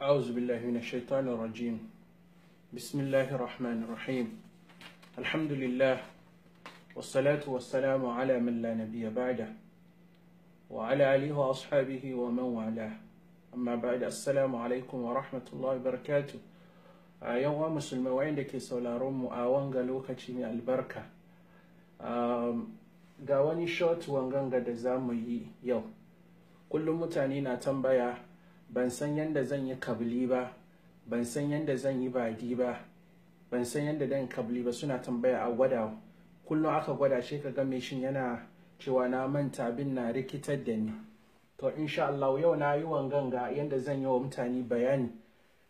أعوذ بالله من الشيطان الرجيم. بسم الله الرحمن الرحيم. الحمد لله والصلاة والسلام على من لا نبي بعده وعلى آله وأصحابه ومن والاه. أما بعد، السلام عليكم ورحمة الله وبركاته. A yan musulmai wayanda ke sauraron mu a wanga lokaci mai albarka, ga wani short wanganga da za mu yi yau. Kullum mutane na tambaya, ban san yadda zan yi kabli ba, ban san yadda zan yi badi ba, ban san yadda dan kabli ba. Suna tambaya a gwada. Kullum aka gwada shi, ka ga shin yana cewa na manta, abin na rikitar da ni. To, insha Allah yau na yi wanganga yadda zan yi wa mutane bayani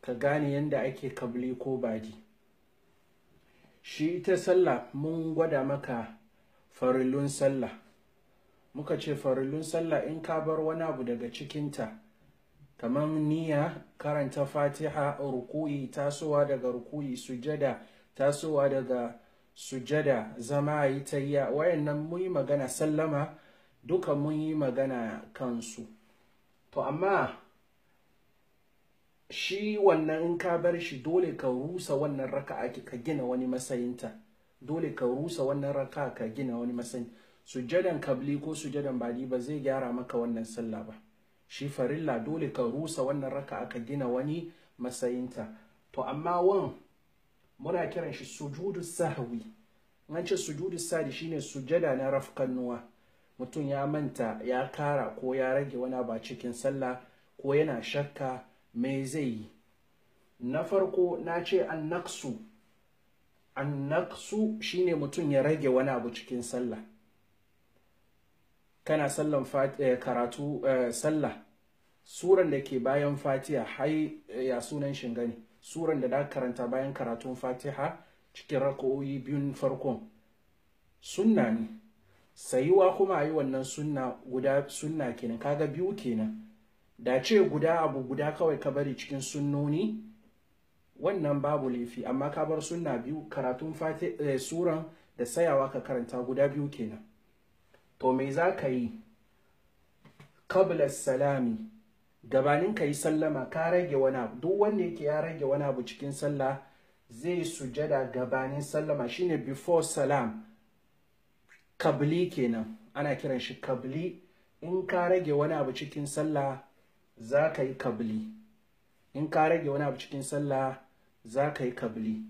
ka gane yadda ake kabli ko badi. Shi ita sallah, mun gwada maka farillun sallah. Muka ce farillun sallah, in ka bar wani abu daga cikinta, kamar niyya, karanta Fatiha, ruku'i, tasowa daga ruku'i, sujada, tasowa daga sujada, zama yi tayya, wayannan mun yi magana, sallama, duka mun yi magana kansu. To, amma shi wannan in ka bar shi, dole ka rusa wannan raka'a ka gina wani matsayinta. Dole ka rusa wannan raka'a ka gina wani matsayin. Sujadan kabli ko sujadan badi ba zai gyara maka wannan sallah ba. Shi farilla, dole ka rusa wannan raka'a ka gina wani matsayinta. To, amma wan muna kiran shi sujudu sahwi. An ce sujudu sahwi shine sujada na rafkannuwa. Mutum ya manta, ya kara ko ya rage wani ba cikin sallah, ko yana shakka, me zai yi? Na farko na ce annaqsu. Annaqsu shine mutum ya rage wani abu cikin sallah. Kana sallan karatu, sallah, suran da ke bayan Fatiha, hai ya sunan shingani, suran da karanta bayan karatun Fatiha cikin raka'o'i biyun farkon sunna ne. Sayuwa kuma a yi wannan sunna guda, sunna kenan. Kaga biyu kenan. Da ce guda, abu guda kawai ka bari cikin sunnoni, wannan babu laifi, amma ka bar sunna biyu, karatun suran da sayawa ka karanta, guda biyu kenan. To, me za ka yi? Qabla salami, gabanin ka yi sallama, ka rage wani abu. Duk wanda yake ya rage wani abu cikin sallah zai sujada gabanin sallama, shine before salam. Kabli kenan, ana kiran shi kabli. In ka rage wani abu cikin sallah, za ka yi kabli. In ka rage wani abu cikin sallah, za ka yi kabli.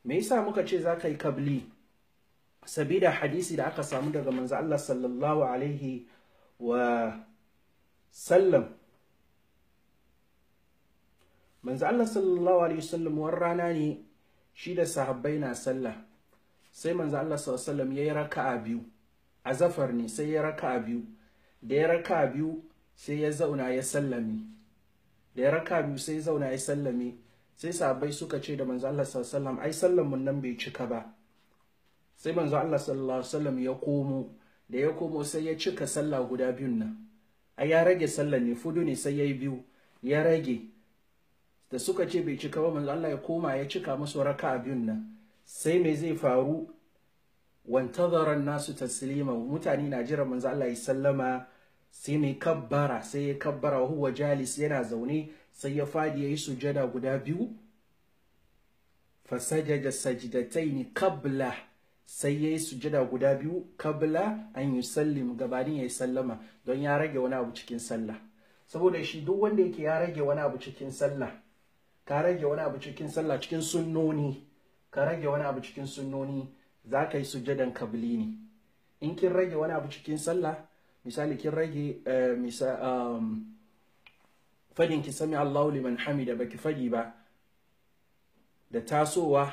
Me yasa muka ce za ka yi kabli? Sabida hadisi da aka samu daga manzo Allah sallallahu alaihi wa sallam. Manzo Allah sallallahu alaihi wasallam wani rana ne shi da sahabbai na sallah, sai manzo Allah sallallahu alaihi wasallam yayi raka'a biyu. Azafar ne, sai ya raka'a biyu. Da ya raka'a biyu, sai ya zauna ya sallame. Da ya raka'a biyu, sai ya zauna ya sallame. Sai sahabbai suka ce da manzo Allah sallallahu alaihi wasallam, ai sallan mun nan bai cika ba. Sai manzo Allah sallallahu alaihi wasallam ya komo. Da ya komo, sai ya cika sallah guda biyun nan. Ai ya rage sallan ne, fudu ne, sai yayi biyu ya rage. Da suka ce bai cika ba, manzo Allah ya koma ya cika musu raka'a biyun nan. Sai me zai faru? Wantazara nasu taslima, mutane na jira manzo Allah ya sallama, sai mai kabbara, sai ya kabbara, huwa jalis, yana zaune, sai ya fadi yayi sujada guda biyu. Fasajada sajdataini qabla, sai yayi sujada guda biyu, qabla an yusallim, gabanin yayi sallama, don ya rage wani abu cikin sallah. Saboda shi duk wanda yake ya rage wani abu cikin sallah, ka rage wani abu cikin sallah, cikin sunnoni, ka rage wani abu cikin sunnoni, za ka yi sujadan kabli ne. In kin rage wani abu cikin sallah, misali kin rage fadin ki sami Allahu liman hamida, baki fadi ba, da tasowa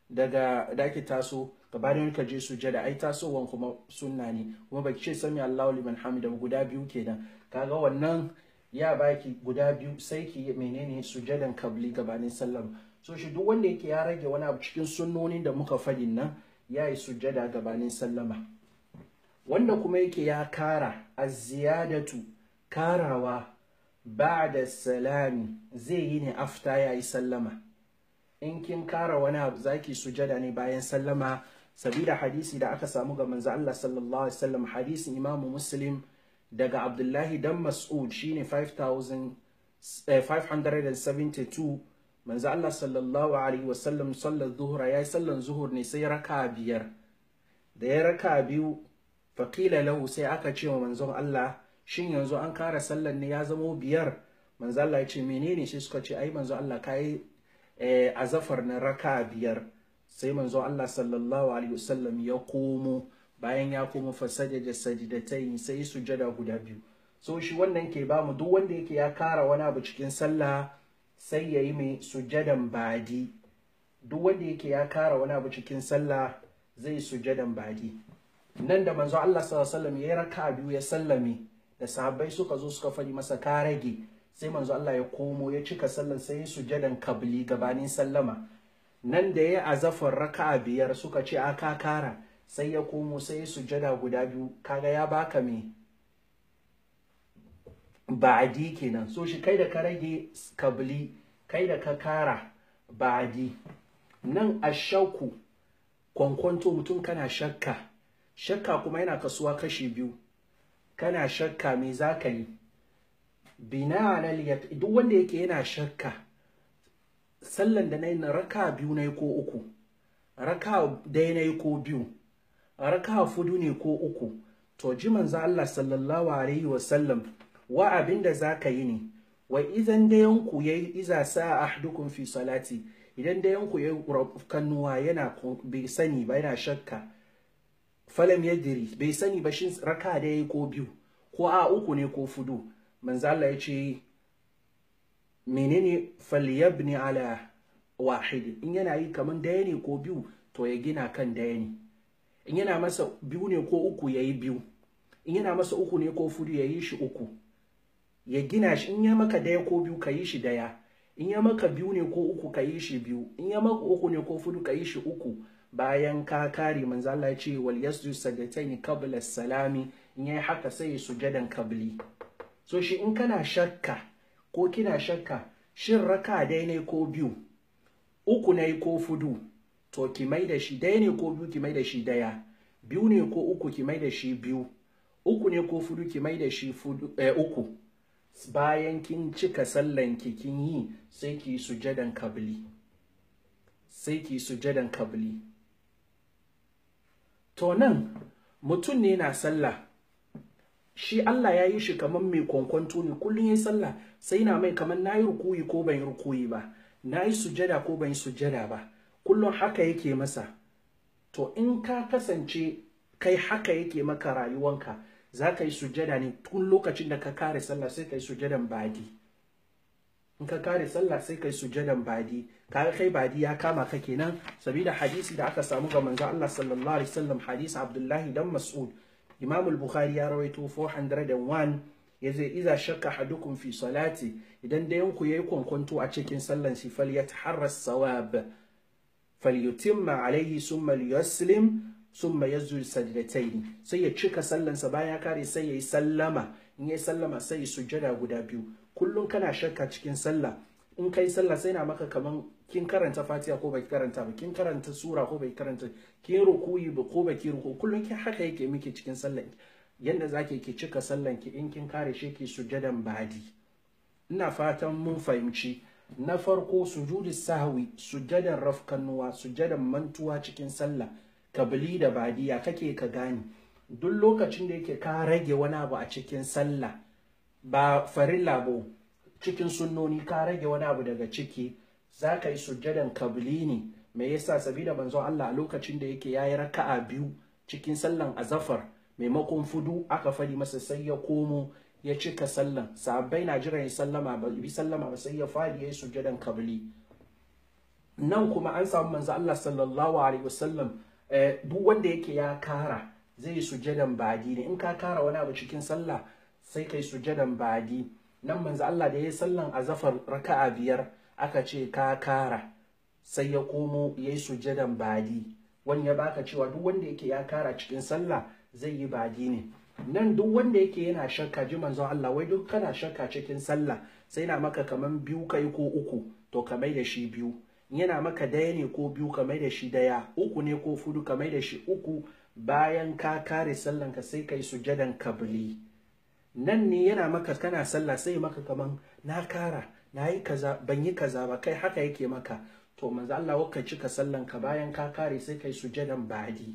daga da ake taso gabanin ka je sujada, ai tasowan kuma sunna ne, kuma baki ce sami Allahu liman hamida, guda biyu kenan. Kaga wannan ya baki guda biyu, sai ki menene? Sujadan kabli gabanin sallama. So shi duk wanda yake ya rage wani abu cikin sunnonin da muka fadin nan, ya yi sujada gabanin sallama. Wanda kuma yake ya kara, az-ziyadatu, karawa, ba'da salami, zai yi ne after ya yi sallama. In kin kara wani abu, zaki sujada ne bayan sallama, sabida hadisi da aka samu ga manzo Allah sallallahu alaihi wasallam, hadisin Imamu Muslim daga Abdullahi dan Mas'ud, shine 572, manzo Allah sallallahu alaihi wasallam sallar zuhura, yayi sallan zuhur ne sai raka biyar. Da ya raka biyu, faqila lahu, sai aka ce wa manzon Allah, shin yanzu an kara sallan ne ya zamo biyar? Manzo Allah ya ce menene? Sai suka ce ai manzo Allah kai azafar na raka biyar. Sai manzo Allah sallallahu alaihi wasallam ya komo, bayan ya komo fasajada sajidatayn, sai sujada guda biyu. So shi wannan ke ba mu duk wanda yake ya kara wani abu cikin sallah sai ya yi mai sujadan badi. Duk wanda yake ya kara wani abu cikin sallah zai sujadan badi. Nan da manzo Allah sallallahu alaihi wasallam ya raka biyu ya sallame, da sahabbai suka zo suka fadi masa ka rage, sai manzo Allah ya komo ya cika sallan sai ya sujadan kabli gabanin sallama. Nan da ya azafar raka'a biyar suka ce aka kara, sai ya komo sai ya sujada guda biyu. Kaga ya baka me ba'adi kenan. So shi kai da ka rage kabli, kai da ka kara ba'adi. Nan ashauku kwankwanto, mutum kana shakka, shakka kuma yana kasuwa kashi biyu. Kana shakka me za ka yi? Bina duk wanda yake yana shakka, sallan da na yi raka biyu na yi ko uku, raka ɗaya na yi ko biyu, raka fudu ne ko uku, to ji manzo Allah sallallahu alaihi wasallam wa abinda za ka yi ne, wa idan dayanku ya yi iza sa ahdukum fi salati, idan dayanku ya kannuwa yana bai sani ba, yana shakka, falam yadri, bai sani ba shin raka ɗaya ko biyu ko a uku ne ko fudu, manzo Allah ya ce menene falyabni ala wahid, in yana yi kaman daya ne ko biyu to ya gina kan daya ne, in yana masa biyu ne ko uku ya yi biyu, in yana masa uku ne ko fudu ya yi shi uku, ya gina shi. In ya maka daya ko biyu ka yi shi daya, in ya maka biyu ne ko uku ka yi shi biyu, in ya maka uku ne ko fudu ka yi shi uku. Bayan ka kare, manzo Allah ya ce wal yasjud sajdatayni qabla salami, in yayi haka sai ya sujadan kabli. So shi in kana shakka ko kina shakka shin raka dai ne ko biyu, uku ne ko fudu, to ki mai da shi daya ne ko biyu, ki mai da shi daya, biyu ne ko uku ki mai da shi biyu, uku ne ko fudu ki mai da shi fudu, uku. Bayan kin cika sallan ki kin yi, sai ki sujadan kabli, sai ki sujadan kabli. To nan mutum ne na sallah, shi Allah ya yi shi kamar mai kwankwanto ne, kullum ya yi sallah sai na mai kamar na yi rukuyi ko ban yi rukuyi ba, na yi sujada ko ban yi sujada ba, kullum haka yake masa. To in ka kasance kai haka yake maka rayuwanka, za ka yi sujada ne tun lokacin da ka kare sallah sai ka yi sujadan badi. In ka kare sallah sai ka yi sujadan badi, kaga kai badi ya kama ka kenan. Sabida hadisi da aka samu ga manzo Allah sallallahu alaihi wasallam, hadisi Abdullahi dan Mas'ud, Imam al-Bukhari ya rawaito 401, yace iza shakka ahadukum fi salati, idan dayan ku yayi kwankwanto a cikin sallan shi, falyataharra sawab falyutimma alayhi summa liyuslim summa yasjud sajdatayn, sai ya cika sallan sa, bayan ya kare sai yayi sallama, in yayi sallama sai ya sujjada guda biyu. Kullun kana shakka cikin sallah, in kai sallah sai na maka kaman kin karanta Fatiha ko baki karanta ba, kin karanta sura ko baki karanta, kin rukuyi ba ko baki ruku, kullun kin haka yake miki cikin sallan. Yanda zaki ki cika sallan ki, in kin kare shi ki sujadan badi. Ina fatan mun fahimci. Na farko sujudi sahwi, sujadan rafkanuwa, sujadan mantuwa cikin sallah, kabli da badiya kake ka gane. Duk lokacin da yake ka rage wani abu a cikin sallah, ba farilla ba, cikin sunnoni ka rage wani abu daga ciki, za ka yi sujjadan kabli ne. Me yasa? Sabida manzon Allah a lokacin da yake yayi raka'a biyu cikin sallan azafar maimakon fudu, aka fadi masa sai ya komo ya cika sallan. Sahabbai na jiran ya sallama, ba bi sallama ba, sai ya fadi yayi sujjadan kabli. Nan kuma an samu manzon Allah sallallahu alaihi wasallam, duk wanda yake ya kara zai yi sujjadan badi ne. In ka kara wani abu cikin sallah sai kai sujjadan badi. Nan manzo Allah da yayi sallan azafar raka'a biyar, aka ce ka kara, sai ya komo yayi sujjadan badi. Wani ya baka cewa duk wanda yake ya kara cikin sallah zai yi badi ne. Nan duk wanda yake yana shakka, ji manzo Allah wai duk kana shakka cikin sallah sai na maka kaman biyu kai ko uku, to ka mai da shi biyu. Yana maka daya ne ko biyu, ka mai da shi daya, uku ne ko fudu, ka mai da shi uku. Bayan ka kare sallanka sai kai sujjadan kabli. Nan ne yana maka kana sallah sai maka kaman na kara, na yi kaza, ban yi kaza ba, kai haka yake maka. To manzo Allah waka cika sallan ka, bayan ka kare sai kai sujadan badi,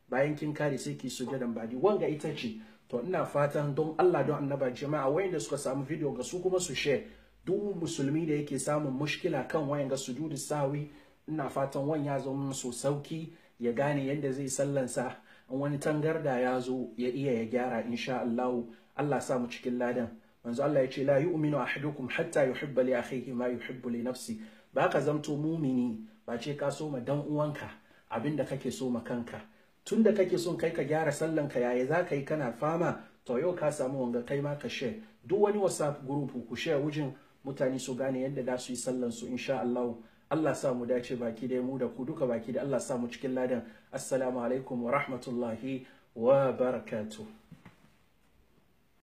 bayan kin kare sai ki sujadan badi. Wanga ita ce. To ina fatan don Allah don annaba jama'a wayanda suka samu video ga su kuma su share. Duk musulmi da yake samun mushkila kan wayan ga sujudu sahwi, ina fatan wan ya zo musu sauki ya gane yadda zai sallansa, in wani tangarda ya zo ya iya ya gyara insha Allah. Allah sa mu cikin ladan. Manzo Allah ya ce la yu'minu ahadukum hatta yuhibba li akhihi ma yuhibbu li nafsi. Ba ka zamto mumini ba ce ka so ma dan uwanka abinda kake so ma kanka. Tunda kake son kai ka gyara sallanka, yaya za ka yi kana fama? To yau ka samu wanga, kai ma ka share duk wani WhatsApp group, ku share wujin mutane su gane yadda za su yi sallan su insha Allah. Allah sa mu dace baki da mu da ku duka baki da Allah sa mu cikin ladan. Assalamu alaikum wa rahmatullahi wa barakatuh.